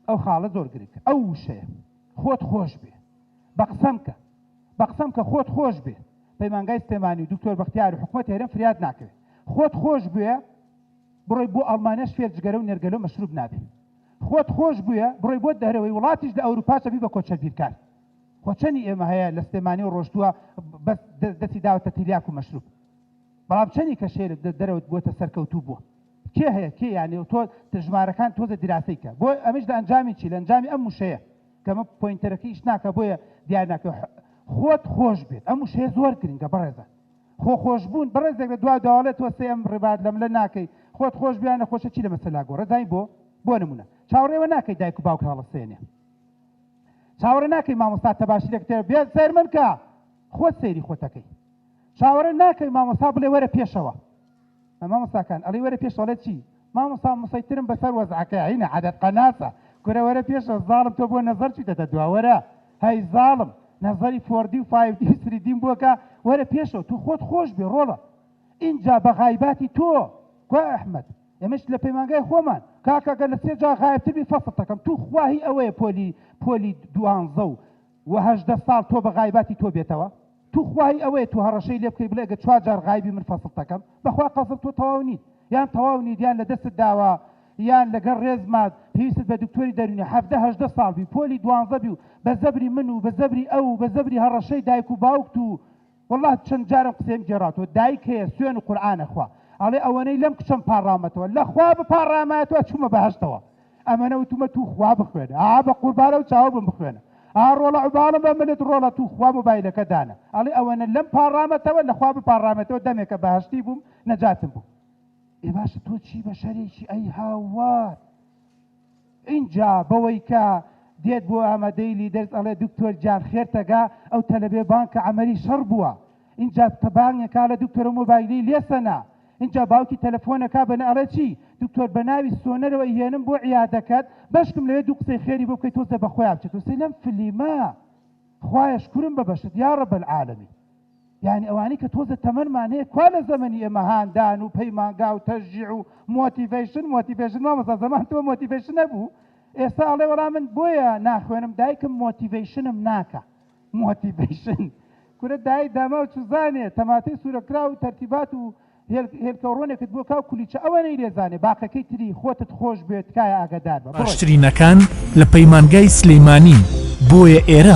ئەو خاڵە زۆر گرنگە ئەو وشەیە خۆت خۆش بێ بە قسەم کە بە قسەم کە خۆت خۆش بێ پەیمانگای سلێمانی و دکتۆر بەختیار و حکومەت هەرێم فریاد ناکەوێ خۆت خۆش بوێ بڕۆی بۆ ئەڵمانیاش فێر جگەرە و نێرگەلە و مەشروب نابی خۆت خۆش بوێ بڕۆی بۆ دەرەوەی وڵاتیش لە ئەوروپاش ئەبی بە کۆچەر بیرکار خۆ چەنی ئێمە هەیە لە سلێمانی و ڕۆشتووە بەس دەستی داوەتە تلیاک و مەشروب بەڵام چەنی کە شێرت دەرەوت بووەتە سەرکەوتوو بووە کێ هەیە کێ یانی تۆ ژمارەکان تۆزە دیراسەی کە بۆ ئەمەش لە ئەنجامی چی لە ئەنجامی ئەم وشەیە کە مە pointer ەکە ئیش ناکە بۆیە دیار ناکە خۆت خۆش بێت ئەم وشەیە زۆر گرنگە بەڕێزان خۆ خۆشبوون بەڕێزێک لە دوا داواڵێ تۆ سێ ئەم ڕێبات لەملە ناکەی خۆت خۆش بیان نەخۆشە چی لە مەسەلا گۆڕێ زانی بۆ بۆ نمونە چاوەڕێوە ناکەی دایک و باوک هەڵەسێنێ چاوەڕێ ناکەی مامۆستا تەباشیرێک تێ بێ سەیر من کە خۆت سەیری خۆتەکەی چاوەڕێ ناکەی مامۆستا بڵێ وەرە پێشەوە مامۆستاکان ئەڵێ وەرە پێشەوە ئەڵێ چی مامۆستا مسەیترم بەسەر وەزعەکەیا هینە عەدەد قەناسە کورە وەرە پێشەوە زاڵم تۆ بۆ نەزەر چویتەتە دوا وەرە هەی زاڵم نەزەری فۆردی و فایڤدی و سریدیم بۆکە وەرە پێشەوە تو خۆت خۆش بێ ڕۆڵە ئینجا بە غایباتی تۆ کوا ئەحمەد ئێمەش لە پەیمانگای خۆمان کاکە گەر لە سێ جار غایبتر بی فەسڵ تەکەم تو خوا هی ئەوەیە پۆلی پۆلی دوانزە و و 18 ساڵ تۆ بە غایباتی تۆ بێتەوە توخوا هی ئەوەیە تو هەڕەشەی لێ بکەی بڵێ گەر چوار جار غایبی من فەسڵت دەکەم بەخوا قەسم تۆ تەواو نیت یان تەواو نیت یان لە دەستت داوە یان لەگەڵ ڕێزمات پێویستت بە دکتۆری دەرونیە 17 18 ساڵ بی پۆلی دوانزە بی و بە زەبری من و بە زەبری ئەو و بە زەبری هەڕەشەی دایک و باوکت و واللە چەند جارم قسەیم گێڕاتەوە دایک هەیە سوێن و قورعان ئەخوا ئەڵێ ئەوەنەی لەم کچەم پاڕاومەتەوە لە خوا بپاڕامایەتەوە چوومە بەهەشتەوە ئەمەنە وتومە تو خوا بخوێنە ئا بە قوربانە و چاوە بم بخوێنە ئا ڕۆڵە عوباڵم بە ملت ڕۆڵە تو خوا مۆبایلەکە دانە ئەڵێ ئەوەنە لەم پاڕامەتەوە لە خوا بپاڕامێتەوە دەمێکە بەهەشتی بووم نەجاتم بوو ئێ باشە تۆ چی بەشەرێکی ئەی هاوار ئینجا بەوەی کە دێت بۆ ئامادەی لیدەرز ئەڵێ دکتۆر گیان خێرتەگا ئەو تەلەبێ بانکە عەمەلی شەڕ بووە ئینجا بانگەکا لە دکتۆرە مۆبایلی لێسەنا ئینجا باوکی تەلەفۆنەکا بە ئەڵێ چی دکتۆر بە ناوی سۆنەرەوە ئیهێنم بۆ عیادەکەت بەشکم لەوێ دوو قسەی خێری بۆ بکەی تۆزێ بە خۆیا بچێتەوە سەی لەم فلیمە خوایە شکورم بە بەشت یا رب العالمین یانی ئەوانەی کە تۆزێ تەمەنمان هەیە کوا لە زەمەنی ئێمە هاندان و پەیمانگا و تەشجیع و motivation motivation مامۆستا زەمان تۆ motivation نەبوو ئێستا ئەڵێ وەڵا من بۆیە ناخوێنم دایکم motivation م ناکا motivation کورە دای داماو چوزانێ تەماتەی سورەکراو و تەرتیبات و هێلکەوڕۆنێکت بۆ کا و کولیچە ئەوەنەی لێ زانێ باقەکەی تری خۆتت خۆش بوێ تکایە ئاگادار بە بڕۆی. باشترینەکان لە پەیمانگای سلیمانین بۆیە ئێرە